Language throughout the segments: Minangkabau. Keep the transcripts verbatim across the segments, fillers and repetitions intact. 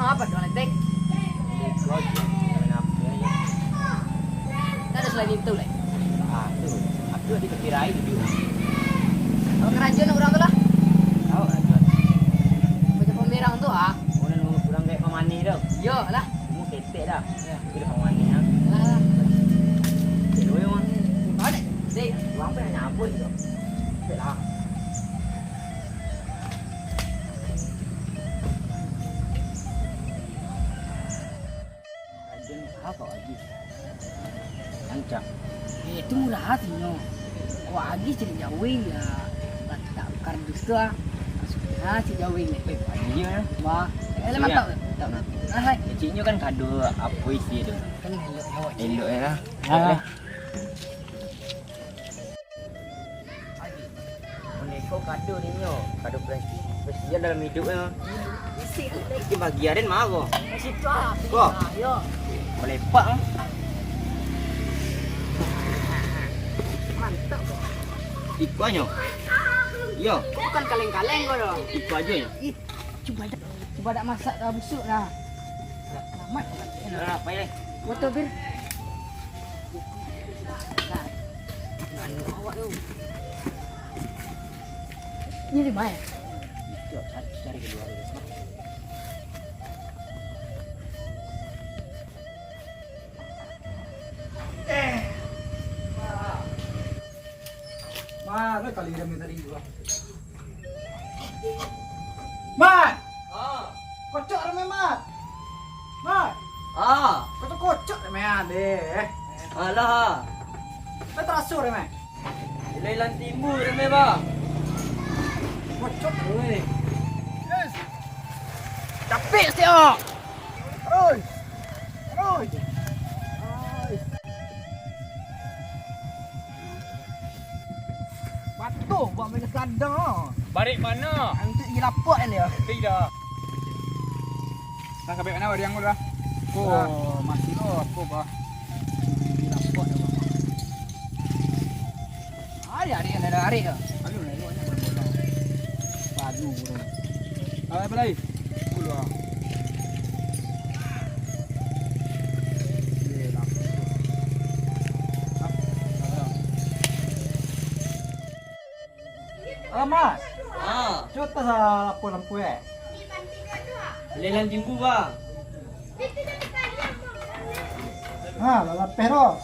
Apo tu, Letek? Iko aja, main H P aja. Ndak ado salain itu, Lek? Ah, tu. Aku lagi terkirai tu. Kalau karajo nak urang tu lah. Tahu karajo. Macam pamerang tu, ah. Oh, nan urang kayak pamanih tu. Iyo lah. Kamu ketek dah. Iyo. Tapi dah pamanih, ah. Alah, alah. Cewek, Wan. Balik. Dek. Urang pun nak nyabut tu. Ketek lah. Ajen, apo lagi? Rancak. Eh, itu murah hasilnyo. Kok lagi cari jauh ya? Tak kardus tu ah. Maksudnya si jauh ni. Eh, pagi ya. Wah, eh, Iya. mantap. Mantap, nah. Ah, hai. Kecilnyo kan kado apo isi tu? Kan elok ya, wak. Elok ya lah. Ah. Elok ya. Maneko kado ninyo, kado prestasi, prestasi dalam iduiknyo. Isi, isi. Isi bagi aden mah ko. Situ ah. Ko. Ah, yo. Melepak, ah. Mantap, ko. Iko nyo. Yo. Bukan kaleng-kaleng ko doh. Iko aja nyo. Ih, cubo dak, cubo dak masak dah busuk dah. Selamat. Dah, dah, pai, pai. Foto, Bir. Nah, anu awak tu. Ini di mana? Itu cari, cari keluar dulu. Eh. Mana kali kami tadi juga? Mat! Ah. Kocok rame, Mat! Mat! Ah. Kocok-kocok rame, deh. Alah. Kau teraso rame. Ilai lan timbu rame, Bang. Kocok rame. Yes. Capek setiap. Oi. Oi. Oi. Patuh buat main kadang. Barek mano? Nanti dilapor kan dia. Nanti dah. Nah, sampai mana barang tu dah? Oh, masih lo, aku bah. Dilapor dah, bah. Ari-ari kan ada ari dah. Aduh, nak tengok ni. Padu, bro. Alah, apa lagi? Dulu ah. Alamak. Ah. Cubo tas lapeh lampu, eh. Lelang jimbu, Bang. Ha, lah lapeh doh.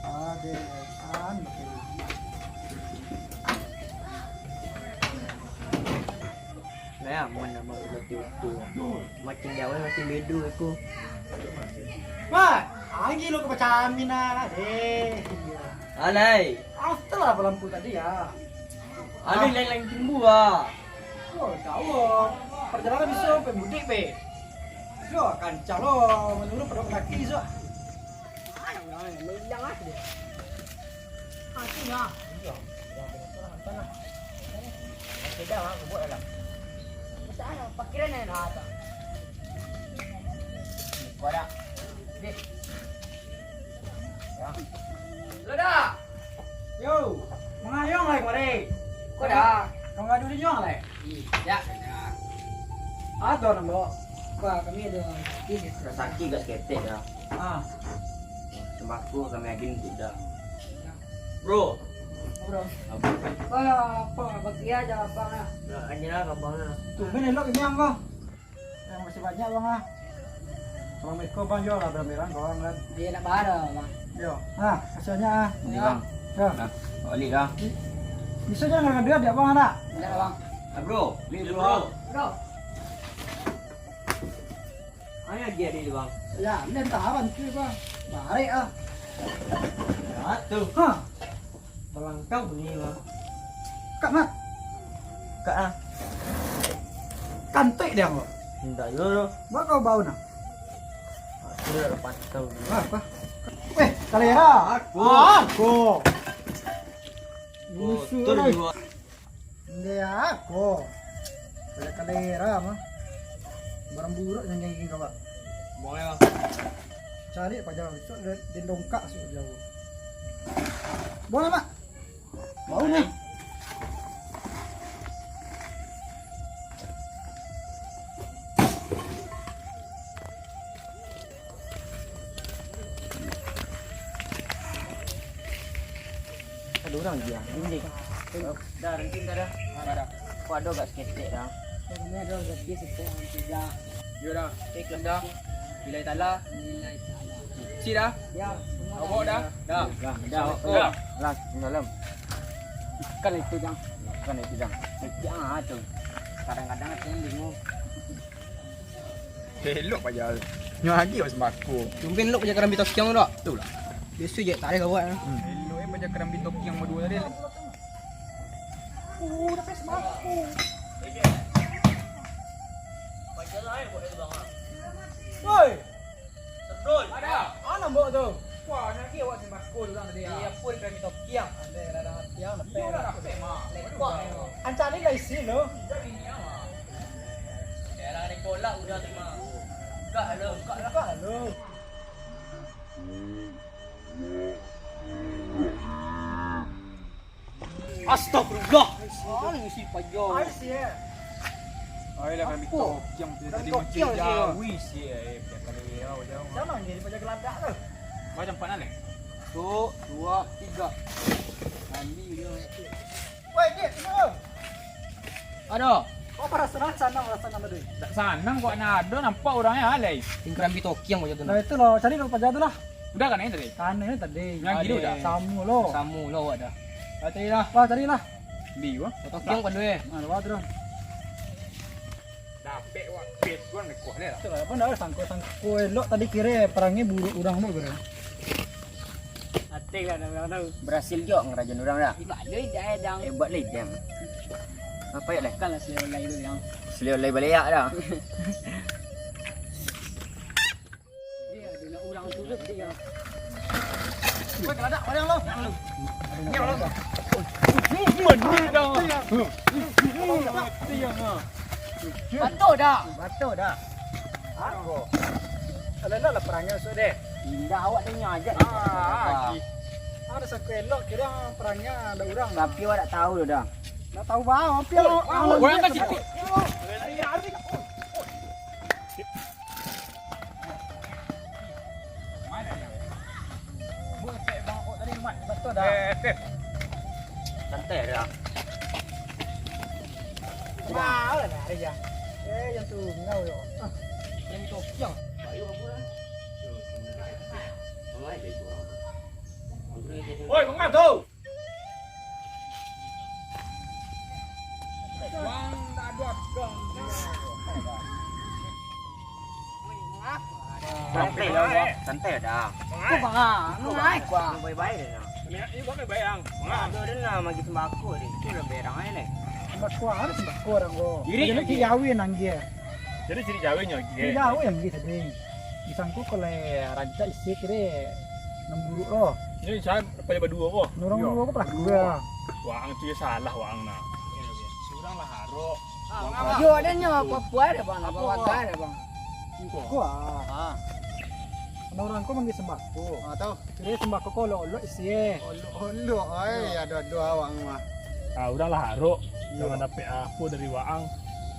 Aduh, kan. Nah, aman, aman, udah tiup tu. Makin jauah, makin bedo aku. Mat, anggi lo ka bacamin ah, deh. Alai. After lah lampu tadi ya. Anu, ah. Lain-lain timbu ah. Oh, tahu. Perjalanan bisa sampai mudik, be. Yo, kancah lo, menurut pada kaki so. Mana orang ni? Menghilang lah dia. Mati lah. Iya. Sudah, sudah, sudah, sudah. Sepeda lah, aku buat lah. Masa ada pakiran ni lah, tak? Kau ada. Deh. Ya. Lo dah. Yo, mangayong lai kamari. Ko dah. Ka mangadu di nyo lai? Ih, dak, dak. Ado nan bawa. Ba, kami ado sakik. Ado sakik gak saketek dah. Ah. Sembako kami agiah untuak dah. Bro. Bro. Apo? Ba, apo? Bagi aja abang lah. Dah, aja lah abang lah. Tumben elok ini, Bang. Yang masih banyak, Bang, ah. Kalau meko, Bang, jual lah berang-berang, Bang, kan. Iya, nak barang, Bang. Yo. Ah, kasihannya, ah. Ini, Bang. Yo. Nah, balik dah. Bi-, bisa jangan ada dia, Bang, ada? Enggak, Bang. Ah, bro, beli dulu, bro. Bro. Ayo, dia di, Bang. Ya, ini entah apa, nanti, Bang. Barek, ah. Ya, tuh. Hah. Balangkau bunyi, Bang. Kak, Mat. Kak, ah. Kantuik dia, Bang. Indak yo, doh. Ba kau bau, nah? Aku dah dapat tahu. Apa? Weh, kalera. Aku. Ah, aku. Musuh, betul eh. Juga. Ndak, aku. Pada kalera, mah. Barang buruk yang geng-geng kau, Pak. Boleh, Bang. Cari paja, besok dia, dia dongkak, suruh jauh. Boleh, Mak? Bau ni. Urang dia, indik. Dah, ranting dah, dah. Dah, dah. Kok ado agak saketek dah. Ini ado rezeki saketek, nanti dah. Yo dah. Oke, kelas dah. Nilai tala. Nilai tala. Si dah? Ya, semua. Awak dah? Dah. Dah, dah, awak Assalamualaikum. Dah. Lah, salam. Ikan itu, Jang. Ikan itu, Jang. Kecik ah tu. Kadang-kadang aku bingung. Elok paja tu. Nyo lagi awak sembako. Tumben elok paja karambia tokiang tu, dak? Tu lah. Biaso je, tak ado kawan. Hmm. Elok eh paja karambia tokiang baduo tadi. Oh, dapat sembako. Woi! Betul. Ada. Ana mbok tu. Wah, nanti awak sembako dulu tadi ya. Iya pun karambia tokiang. Ada, ada, ada. Iyo lah, rapek, Mak. Lekok. Ancak ni lah isi lo. Jadi ni awak. Daerah ni kolak udah terima. Kak lo, kak lo. Kak lo. Astagfirullah. Ai, si, eh. Ai, lah, kami Apa? Tokiang tu tadi macam jawi, si, eh. Biar kali ya, jauh. Siapa yang jadi paja geladak tu? Macam mana, Lek? Satu, dua, tiga. Mandi dia, Lek. Woi, Dek, kenapa? Aduh. Kau apa rasa sanang, rasa sanang tadi? Tak sanang kok, nak ada nampak orangnya alai. Tingkran bitokiang macam tu. Nah, itu loh, cari lo paja tu lah. Udah kan ini tadi? Kan ini tadi. Yang gitu dah? Samo lo. Samo lo awak dah. Lah, carilah. Wah, carilah. Di wah. Tokiang kan tu eh. Ah, lewat tu dah. Dapek wak, pet gua mekuah dia lah. Itulah, apa ndak sangko-sangko elok tadi kira perangai buruk urang tu kira. Atik lah dah urang tahu. Berhasil juga ngerajain urang dah. Hebat lo idang. Hebat lo idang. Apa ya leh? Kalah selewat lai tu yang. Selewat lai baleak dah. Dia ada nak urang tu dia. Woi, keladak, padang lo. Ni lo. Bener dah. Betul dah. Betul dah. Aku. Kalau lah perangai masuk deh. Indah awak tanya aja. Ah, ada sangko elok kira perangai ada urang. Tapi awak tak tahu tu dah. Tak tahu bah, hampir. Orang kat situ. Lari, lari. Buat efek bang kok tadi, Mat. Betul dah. Eh, efek. Santai dah. Mau lah nak hari ya. Eh, yang tu ngau yo. Ah, yang tu yo. Oi, mangatu. Santai lah, Bang. Santai dah. Kau bang, ah, lu naik, Bang. Baik-baik dah, nah. Ini, ini bukan baik, Bang. Bang, ada, ada nak bagi sembako ni. Itu lah berang aja ni. Sembako, ada sembako orang kau. Jadi, jadi, jadi, kiawi nang dia. Jadi ciri jawi nyo lagi, eh? Ciri jawi lagi tadi. Disangko kalau rancak isi kira nan buruk lo. Ini saya pada berdua ko. Orang dua ko pelaku ya. Wang tu ya salah wang nah. Surang lah harok. Yo, ada nyo apa-apa ada bang, apa-apa ada bang. Ko ah. Nah, orang ko manggil sembako. Ah, tahu. Kira sembako ko olok-olok isi eh. Olok-olok, ai, ado-ado awak mah. Ah, urang lah harok. Iyo. Jangan dapek apo dari waang.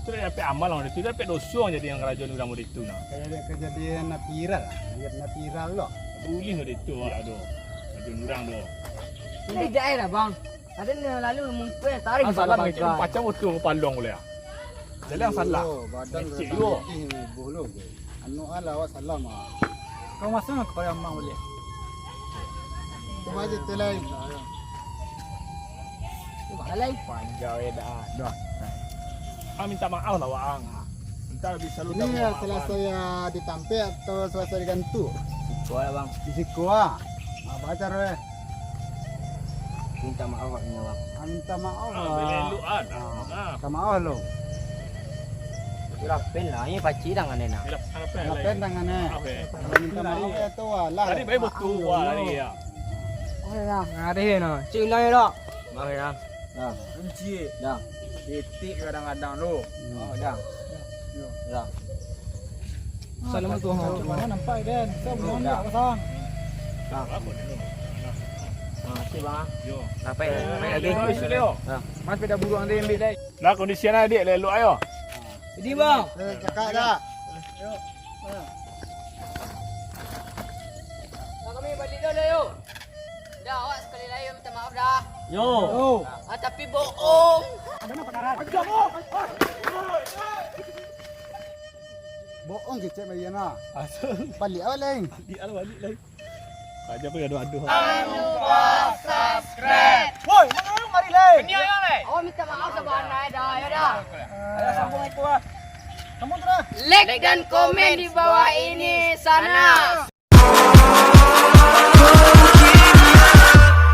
Tu dah dapek amal urang itu, dapek doso jadi yang karajo urang murid tu nah. Kayak ada kejadian nak viral lah. Lihat nak viral loh. Boleh murid tu awak tu. Karajo urang tu. Ini jahil lah bang. Ada ni lalu mumpung yang tarik. Ah, salah macam, macam betul kepalong boleh ah. Jalan salah. Iyo, badan. Kecil badan yo. Tinggi, bulu. Anu alah, awak salam ah. Kau masuk ke payah mang boleh. Cuba aja tu lain. Alai. Panjau ya dah. Dah. Ah, minta maaf lah waang. Minta lebih selalu. Ini ya selesai ya ditampek atau selesai digantung? Siko lah bang. Di siko ah. Apa acara eh? Minta maaf awak nyo bang. Ah, minta maaf ah. Belelok ah. Minta maaf lo. Rapen lah, ini pacik tangan ni nah. Rapen tangan ni. Minta maaf ya tu lah. Tadi baik betul wah tadi ya. Oh ya, ngari no. Cik ulang ya dok. Maaf ya. Dah. Encik. Dah. Etik kadang-kadang tu. Oh dah. Dah. Salam tu. Mana nampak kan? Kau belum dah pasang. Dah. Ah, cik bang. Yo. Sampai, sampai lagi. Yo, yo, yo. Dah. Mas sepeda burung dia ambil dai. Lah kondisi anak adik elok ayo. Jadi bang. Eh, cakap dah. Yo. Nah, kami balik dulu yo. Dah, awak sekali lagi minta maaf dah. Yo. Yo. Ah, tapi bohong. Bohong kecek Mariana. Balik awak lain. Balik awak balik lain. Aja aku ado-ado. Jangan lupa subscribe. Woi, mangayuh mari lain. Ini ayo lain. Oh, minta maaf sabananyo dah, ya dah. Ayo sambung itu ah. Kamu tu dah. Like dan komen di bawah ini sana.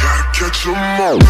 Gotta catch 'em all.